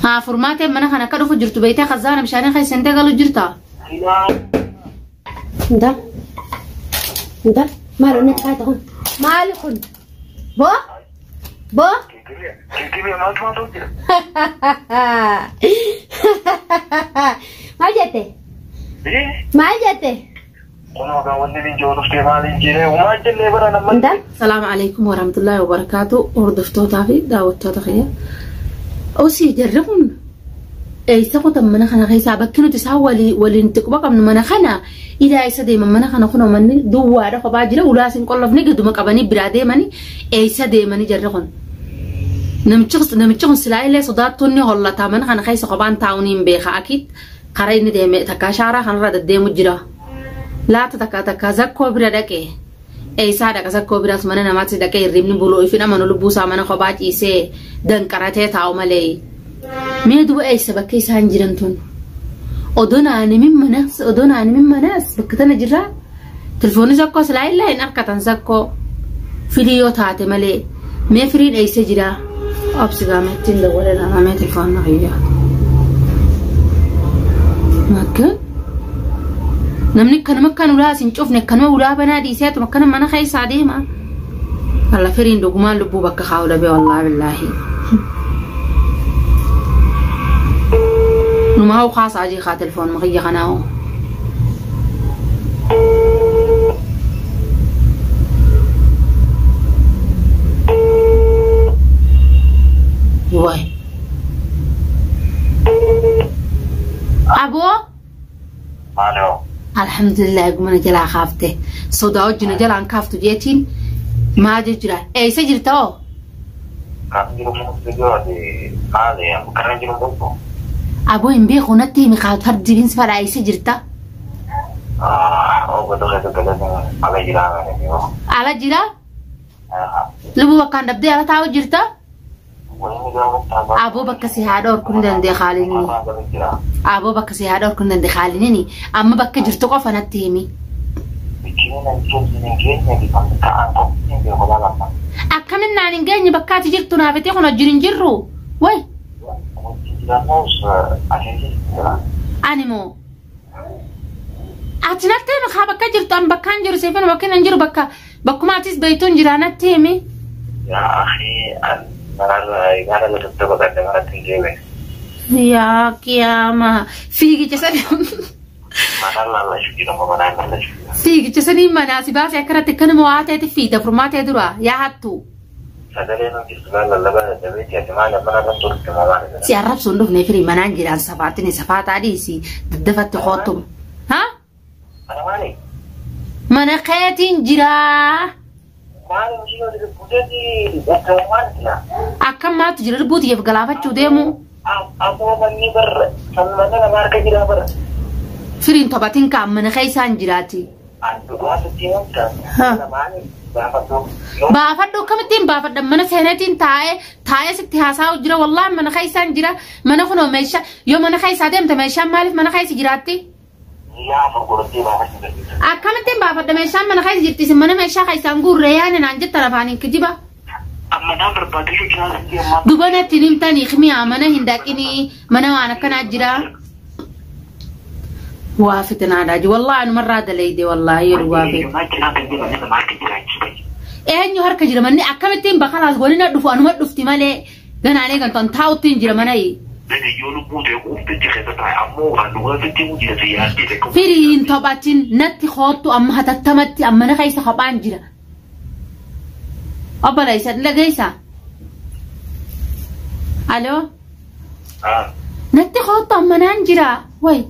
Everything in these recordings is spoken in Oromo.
Haa furmaateen mana kana akka dhufu jirtu beektee kazaana bishaanii keessa hin galu jirta. Intal. Intal. Maal inni kaayita kun? Maali kun? Boo? Boo? Kikibii maaltu maaltu jira? Maal jette? Maal jette? Kunoo gaa wanni inni jiru dhuftee maal hin jiree uumaa jennee bara namni. Intal. Salaamu alaikum warahmatullahi wabarakaatu hordoftootaa fi daawwattoota kiyya. Osii jarri kun eessa kutan mana kana keessaa bakki nuti isaan waliin itti quba qabnu mana kana ilaa isa deeman mana kana kunoo manni duwwaadha kophaa jira ulaas hin qollofne gaduma qabanii biraa deemanii eessa deemanii jarri kun. Namichi kun silaa illee sodaattuun ni hollataa mana kana keessa kophaan taa'uun hin beeka akiit karaa inni deeme takkaa shaaraa kanarra deddeemu jira. Laata takkaa takkaa zakkoo bira dhaqee. Eessaa dhaqa sakkoo biraas mana namaatti dhaqee hirribni buluu ifin amanu lubbuu isaa mana kophaa ciisee danqaratee taa'u malee. Mee duba eessa bakka isaan jiran tun? Odoo naanimin manas odoo naanimin manas bakka tana jirraa? Telefoonni sakkoo silaa illaa hin harkatan sakkoo firii yoo taate malee. Mee firiin eessa jiraa? Obsi gaamettiin dawwalee lama mee telefoonni kiyyaa. Makka? Namni akkanuma akkan ulaa isin cufne akkanuma ulaa banaa dhiisee atuma akkana mana keessaa deema. Alla firiin dhugumaan lubbuu bakka kaa'u dhabe wallaahi billaahi. Numa hoo kaasaa jee kaa telefoonuma kiyya kanaa hoo. Waay. Aboo. Maaloo. Alhamdulillah eegumana jalaa kaafte. Sodaa wajjin jalaan kaaftu jeetiin maa jira. Eessa jirta hoo? Kan jiru muku ati maali kan jiru muku. Aboo hin beeku natti himi kaatu hardibiinsi fadhaa eessa jirta? Obbo Tokko Tokko ala jira Ala jira? Lubbuu bakkaan dhabdee ala taa'u jirta? Aboo bakka si haadha horkuu ni danda'e haalinni. Aboo bakka si haadha horkuu ni danda'e haalinni. Amma bakka jirtu qofa natti himi. Akkamin naan hin geenye bakka ati jirtu naaf itti kun wajjin hin jirru. Wayi. Ani moo. Ati natti himi kaa bakka jirtu an bakka hin jiru seefin bakka hin jiru bakka bakkuma atis beektu hin jira natti himi. Yaa akhi manarraa gara lafa baqadde manatti hin deebiin. Yaa qiyaama fiigicha sanii Manarraa lallachuu jira moo manaa lallachuu jira. fiigicha sanii manaa si baasee akkanatti akkanuma waa ta'etti fiida furmaatee dura yaa hattu. Sagalee nuti suuraa lallabaa dadhabeeti ati maal mana irratti turte moo maal jedha. Si arrabsuun dhufne firii manaan jiraan safaatiin safaataa dhiisi daddafatti kootum. Ha? Mana maali? Mana keetiin jiraa. Maali hojii yoo buteeti bakka maal jira? Akkam maaltu jira lubbuu xiyyeef galaafachuu deemu. Ammoo manni barra mana nama harka jira bara. Firiin taphatiin kaan mana keessaan jiraati. Baafadhu akkamittiin baafadha mana seenatiin taa'ee taa'ee sitti haasa'u jira wallaahi mana keessaan jira mana kunoo meeshaa yoo mana keessaa deemte meeshaan maaliif mana keessa jiraatti? Akkamittiin baafadha meeshaan mana keessa jirti isin mana meeshaa keessaan guurree yaani naan jettan afaaniin kijiba. Duba natti himtanii himiyaa mana hin dhaqinii mana waan akkanaa jira. Waa fitinaadhaa ji wallaahi anumarraa dalayde wallaahi yoo dhugaa feete. Eenyu harka jira manni akkamittiin bakalaas godina dhufu anuma dhufti malee ganaan eegantu an taa'utti hin jira mana Firii hin taphatin natti koottu amma hatattamatti amma mana keessa kophaan jira. Obboleessa dhageessa. Aloo. Natti koottu amma naan jira. Wayi.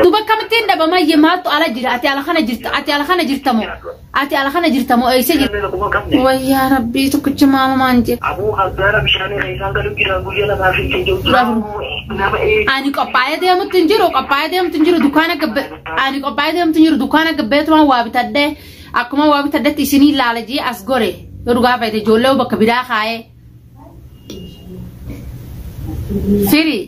Duba akkamittiin dhabamayye maaltu ala jira ati ala kana jirta ati ala kana jirtamoo ati ala kana jirtamoo eessa jirta. Wayyaa rabbii tokkicha maama maan jedhe. Ani qophaa'ee deemutti hin jiru qophaa'ee deemutti hin jiru dukkaana gabbe ani qophaa'ee deemutti hin jiru dukkaana gabbeetumaan waa bitadhee akkuma waa bitadhetti isinii laala jee as gore yoo dhugaa fayyade ijoollee bakka biraa kaa'ee. Firi.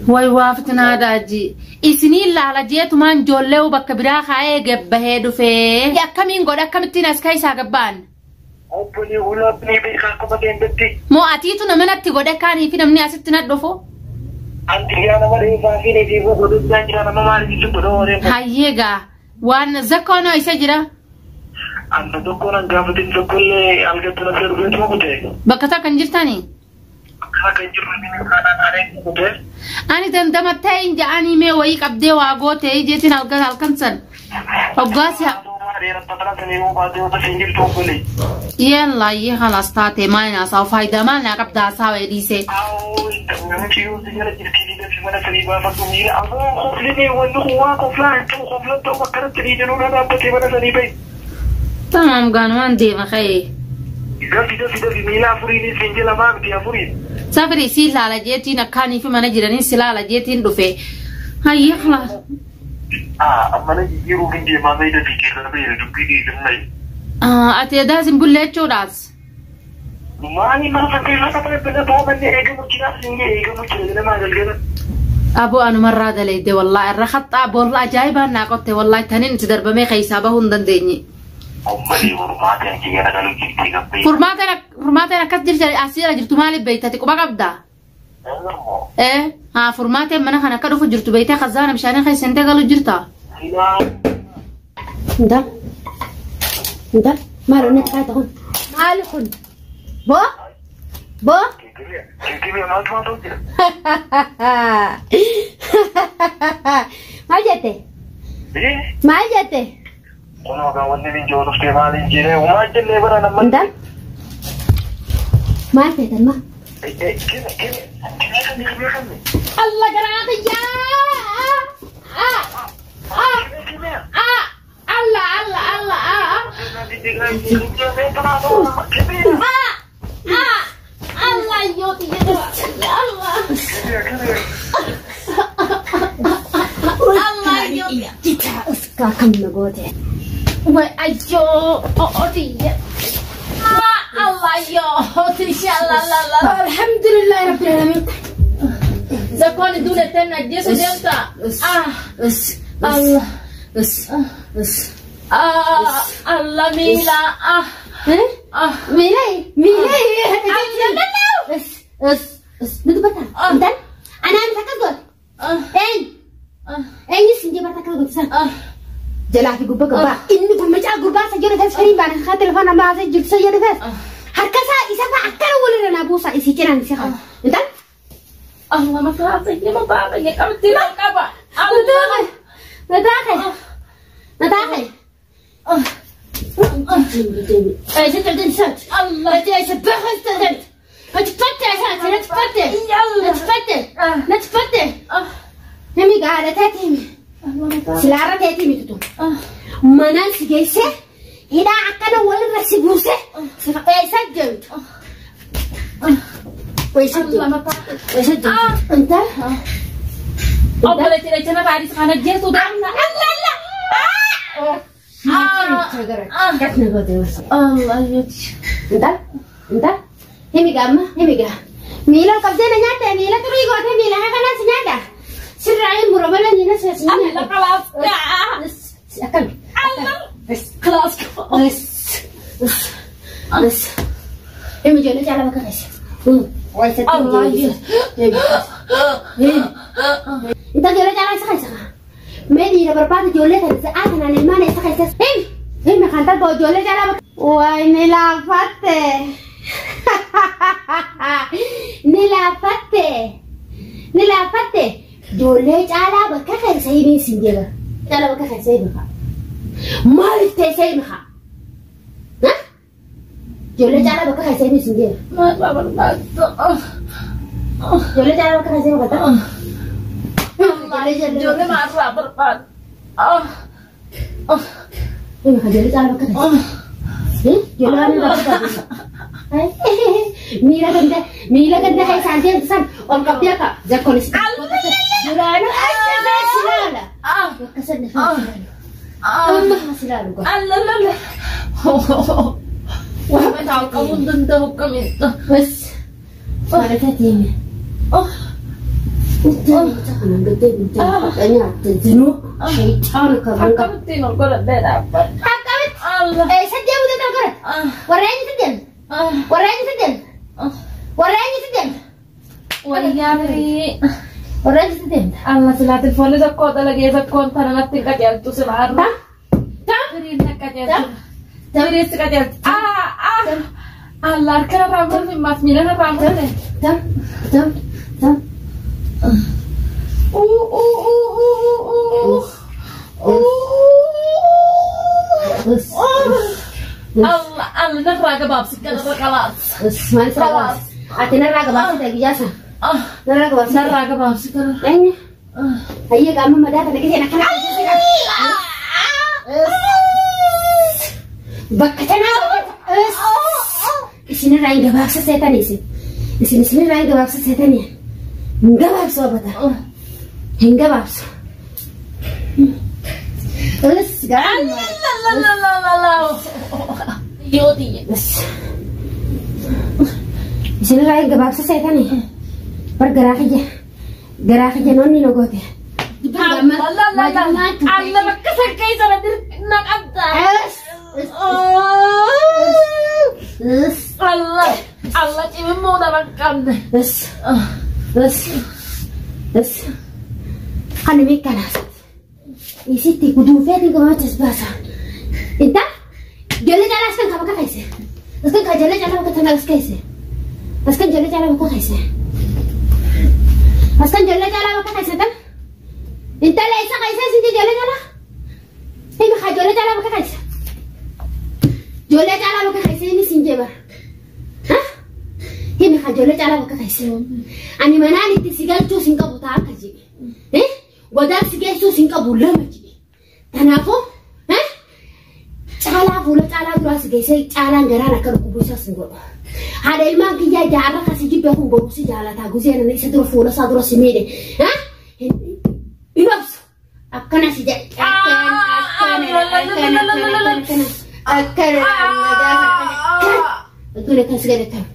Way waa fitinaadhaa ji. Isinii laala jeetumaan ijoollee bakka biraa kaa'ee gabbahee dhufee. Akkamiin godha akkamittiin as keessaa gabbaan? Obbolee ulaabni beekaa akkuma deemtetti. Moo atiitu nama natti godhe kaanii fi namni asitti na dhufu? Anti yaa nama dheesaa fi dheesii godhachaa jira nama maaliif isin godhoo wareen. Hayyee gaa waan zakkoonoo isa jira. Anta tokkoon an gaafatin tokkollee algatti na seerbeetu kute. Bakka takka hin jirtanii? Akka kan jirru inni kaanaan areen kute. Ani dandamattee hin ja'anii mee wayii qabdee waa gootee jeetiin halkan halkan san. Hoggaas Yalla yee halas taate maal naasaa faayidaa maal naa qabda haasaa wayii dhiisee. Tamaam gaanumaan deema ka'ee. Safari si laala jeetiin akkaanii fi mana jiranii si laala jeetiin dhufe. Hayyee halas. Amma jijjiiruu hin deemaa fayyada fi keessa fayyada dubbii dhiisanii. Ati edaa sin bulle jechuudhaas. Maali mana fakkeenya lafa bira baabanne eegamu jira singe eegamu jira nama galgala. Aboo anumarraa dalayde wallaahi irra haxxaa boolla ajaa'ibaan naa qotte wallaahi taniin itti darbamee keessaa bahuu hin dandeenye. Uummatni furmaata kiyya galuu jirti gabbee. Furmaateen akkas jirti asirra jirtu maaliif beektati quba qabdaa? Haa furmaateen mana kana akka dhufu jirtu beektee khazaana bishaanii keessa hin galu jirta. Inta inta maal onni kaata kun maali kun boo boo. Maal jette? Maal jette? Inta maal feetan ma? Allah garaa kiyyaa! Allah Allah Allah Allah yoo Allah Allah yoo Jita uskaa kan na goote. Way ayyoo ootiyya Allah yoo tisha la la la. Alhamdulillah rabbil alamin. Zakkoon duule tenna jeesu deemta. Allah Allah miila miila miila nudubata intan anaan takka goote eenyu sin jee barta akka goote san jalaa fi gubbaa gubbaa inni gurmacaa gurbaa isa jedhu fees firiin baana kaa telefoon ammaa haasee jirtu isa jedhu fees harka isaa isa fa'a akkana walirra naa buusaa isii cinaan isii haa intan Allah mataa kiyya mataa kiyya qabdi na qaba mataa mataa kee mataa kee Warra eenyutti deemta? Warra eenyutti deemta? Warra eenyutti deemta? Wayyaa firii. Warra eenyutti deemta? Alla silaa telefoonni tokko dalagee tokkoon tana natti hin qajeeltu silaa har'a. Ta? Firiin na qajeeltu. Firiin si qajeeltu. Alla harka narraa murte maaf miila narraa murte. Tam, tam, tam. Uu uu uu uu uu uu. Alla alla narraa gabaabsi kanarra qalaas. Maal sirraa gabaabsi? Ati narraa gabaabsite guyyaa sana. Narraa gabaabsite. Narraa gabaabsi kanarra. Eenyu? Hayyee qaama madaa kana giseen akkana. Bakka tanaa isinirraa hin gabaabsa seetanii isin. Isin isinirraa hin gabaabsa seetanii. Hin gabaabsu abata. Hin gabaabsu. Garaa. Yoo xiyye. Isinirraa hin gabaabsa seetanii. Bar garaa kiyya. Garaa kiyya noonni na goote. Alla bakka sakkee sana na qabda. Alla alla cimimmoo na qabde. Kana beekanaas. Isitti guduunfeetiin gabaachas baasa. Inta ijoollee caalaa askan bakka keesse. Askan ka ijoollee caalaa bakka tana as keesse. Askan ijoollee caalaa bakka keesse. Askan ijoollee caalaa bakka keesse tan. Intala isa keesse sinti ijoollee caalaa. Himi ka ijoollee caalaa bakka keesse. Ijoollee caalaa bakka keesse inni sin jee bara. Himi ka ijoollee caalaa bakka keesse. Ani manaan itti si galchuu sin qabu ta'a akka jee. Godaan si geessuu sin qabu lama jee. Kanaafuu caalaa fuula caalaa duraa si geessee caalaan garaan akka dhukkubu isaas hin godhu. Haadha ilmaan kiyyaa jaarra kasi jibbee kun boruu si jaalataa guzee nana isa dura fuula isaa dura si miidhe. Hin obsu. Akkana si jedhe. Akkana akkana akkana akkana akkana akkana. Utuun akkas gadi akkana.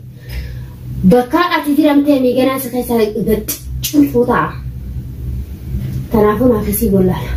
Bakka ati diramtee miiganaa si keessa gad culfuu ta'a. Kanaafuu naaf isii gollaala.